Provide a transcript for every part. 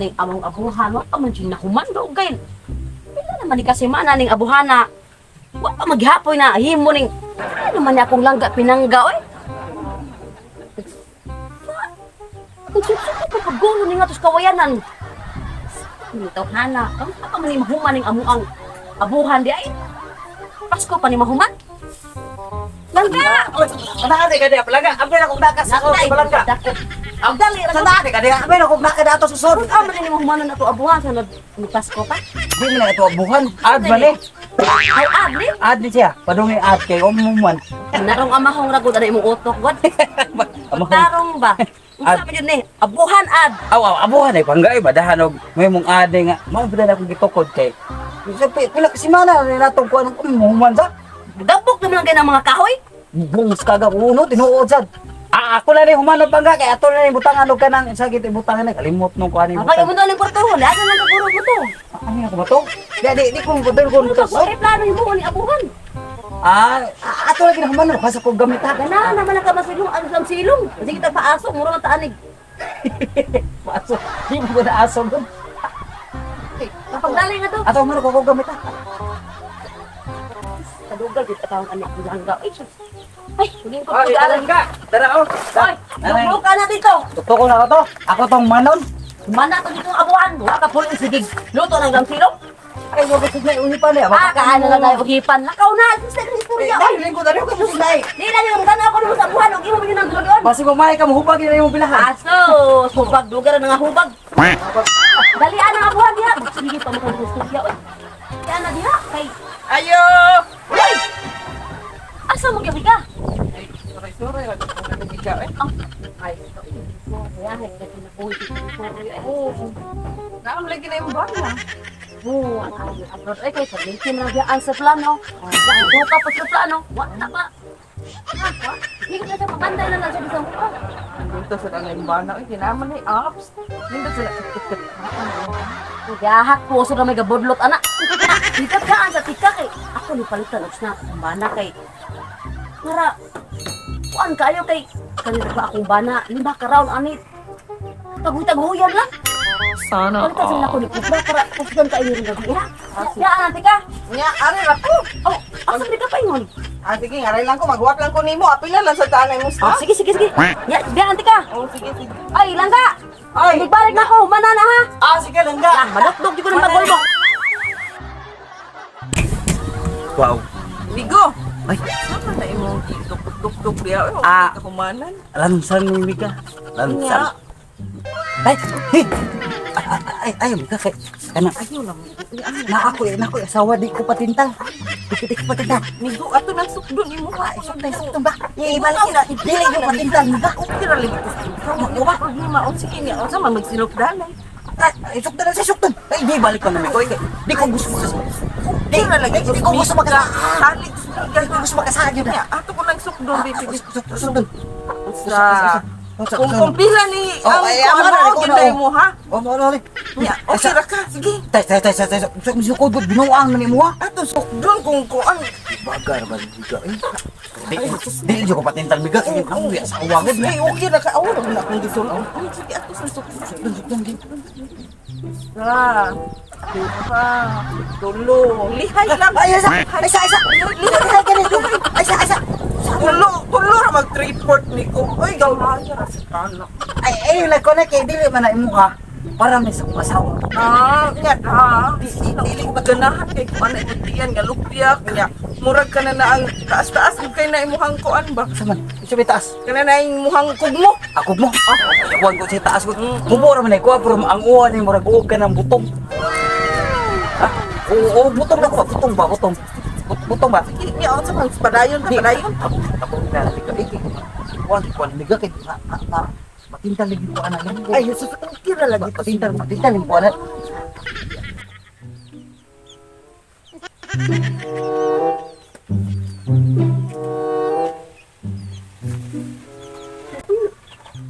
man ning among abuhan, wa pa man jud nahuman dugay. Pila naman ni kasi mana ning abuhana. Wa pa maghapoy na himo ning ano man ni akong langga pinangga oy. Nagsusuko ko paggulo ni nga tos kawayanan. Nitaw hana, kamu pa man ni mahuman ning amuang abuhan di ay. Pasko pa ni mahuman. Langga! Sanaade ka diya, palangga. Abay na kong nakas ako, palangga. Ang dali ra. Sanaade ka diya, abay na kong nakadato susod. Kung amo ni mahumanon ato abuhan sa ni Pasko pa. Di man na ito abuhan. Ad ba ni? Ay adli. Ad ni siya. Padungay ad kay umuman. Narong amahong ragod ana imong utok god. Amahong. Tarong ba? Unsa man yun ni? Abuhan ad. Aw, aw, abuhan ay panggay badahan og may mong ad nga. Mao ba na akong gitukod kay. Pila ka semana na natong kuan umuman sa. Dabok naman lang kay ng mga kahoy. Bungs kaga uno tinuod sad. Ah, ako na ni humanod pangga kay ato na ni butangan og kanang sa git butangan na kalimot nung kuan ni Ang pag butang. imo na ning portuhon, ana lang kaguro mo to. Ano ako ba to? Di di di ko butang ko Ano butang. ka plano himo ni abuhan? Ah, ato lagi na humanod kasi ko gamit ha. Ganahan naman ang kamasilong, ang lang silong. Sige ta paaso, mura man taanig. Aso, di mo ko na aso gud. Kapag dali nga to. Ato man ko gamit ha. Kadugal gid atawang ani ang langga. Ay, sus. Ay, huling ko Oy, pag ka. Tara oh. Ay, luglo ka na dito. Tuto ko na to. Ako tong manon. Mana to dito ang abuhan. Wa ka pulong sige. Luto ng lang silong. Ay, wag ko na uhipan eh. Ah, kaan na lang tayo uhipan. Lakaw na. Sa istorya. Dahil lingko dali ko sa Di lang yung gana ako nimo sa abuhan. Ug imo man yun ang dulugon. Basi mo may ka mohubag na imong bilahan. Aso, hubag lugar na nga hubag. Dalian ang abuhan diha. Sige pa mo kang istorya oy. Dalian na diha kay Ayo! Uy! Asa mo gyud ka? Ay, sorry, sorry. Wag ko na nagbigaw eh. Ay, Oo. Naam lagi na yung bana. Oo, ang abroad ay kay paglinti man ang sa plano. Wa ka pa sa plano. Wa na pa. Ah, wa. Hindi ko na siya pabanday na lang siya sa mukha. Dito sa lang yung bana. Ay, kinaman na yung apps. Nindot sila. Gahak po sa may gabudlot ana. Tika kaan sa tika kay ako ni palitan og snack ang bana kay Ngara kuan kayo kay kanina pa akong bana lima ka round ani. Taguy-taguyan lang. Sana. Palitan sa nako ni Kupra para kusgan kayo rin gabi. Ya, ya ana tika. Nya, ari ra ko. Oh, asa di ka paingon? Ah, sige, aray lang ko. Maghuwat lang ko nimo. Apila lang sa tanay mo Oh, sa. sige sige sige. Ya, diyan tika. Oh, sige, sige. Ay, langga. Ay. Balik na ko, mana na ha. Ah, sige langga. Ah, madukdog di ko ng magulbo. Wow. Migo. Ay. Sama na imong duk-duk-duk diya. Ay, Ah. ah. Kumanan. Lansan ni Mika. Lansan. Nya. Ay, hey. Ay, ay, ay, Mika kay kana. Ayaw lang. Na ako, na ako asawa di ko patintal. Di ko patintal. Migo, ato nang sukdon imo. Ah, isok na ba? Ibalik na. Dili ko patintal, Mika. Okay ra lagi ko. Mo ba? Problema, oh, sige niya. Unsa man magsinukdanay? Ay, isok na lang sa isok. Ay, di balik ko na Mika. Di ko gusto Di, Okay ra lagi di, di ko gusto makasa. Salig. Di ko gusto makasaan yun. Nya, ato ko nang sukdon dito. Sukdon. Sa kung pila ni Oh, ang ay, kuan ama na, mo ikaw na, ginday oh. mo ha. Oh, mo mo. Nya, okay ra ka. Sige. Tay, tay, tay, tay, tay. Sukod, binuang na ni mo ha. Ato sukdon kung kuan. Bagar ba miga eh? Di, di ko patintal miga kay ang uya sa awagod Ay, okay ra ka. Aw, ra na akong gisulong. Ay, sige ato sa sukdon. Sa duha, tulo, lihay lang. Ay, isa, isa, isa. Lihay ka nito. Ay, isa, isa. Tulo, tulo ra mag 3/4 ni ko. Oy, gawaya ra sa kana. Ay, ay, like ko na kay dili man na imo ha. Para may sa akong asawa. Ah, nya ha. Di, di, dili ko Ganahan kay kuan na imong tiyan nga lupyak nya. Murag ka na na ang taas-taas ug kay na imuhang kuan ba. Sa man, isa may taas. Kana na imuhang kugmo. Ako mo. Huwag ko sa taas ko. Mubora man ay ko, pero ang uwan ay murag uog ka ng butong. Ha? Oo, butong na ko. Butong ba? Butong. Butong ba? Sige, nya unsa man padayon ka padayon. Ako, ako na miga. Eh, kuan, kuan miga kay ma matintal lagi ko anak. Ay, Jesus, okay ra lagi to. Matintal, matintal yung kuan.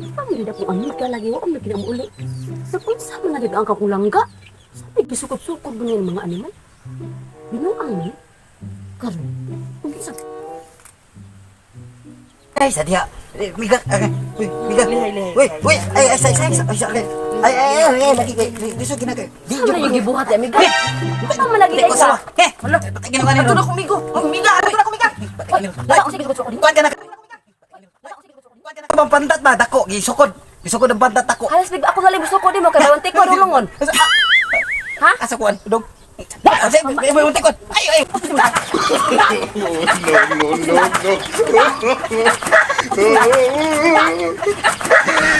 Ang ganda kong amiga lagi wa man kinamuuli. Nagpunsa man na dito ang kakulangga. Sabi gisukod-sukod ba niya ng mga animal? Binuang ni. Karon, unsa Ay, sa diha. Eh, miga. Ah, uy, miga. Lihay, lihay, Uy, uy, ay, ay, ay, ay, ay, ay, ay, ay, ay, ay, lagi, ay, lisod ginagay. Di, Ano yung gibuhat ya, amiga? Ano man lagi Di, ko ka? sama. Eh, wala. Patay ginawa ni Ato na kumigo. Kumiga, ato na kumiga. Wala ko sige ko ko. Kuan ka na. Kuan ka na. Pantat ba dako gisukod. Gisukod ang pantat ako. Halos big ako nalang gusto ko di mo kay bawang tikwa rulungon. Ha? Asa kuan? Dog. Asa ay ay tikon. Ay ay. No, no, no, no.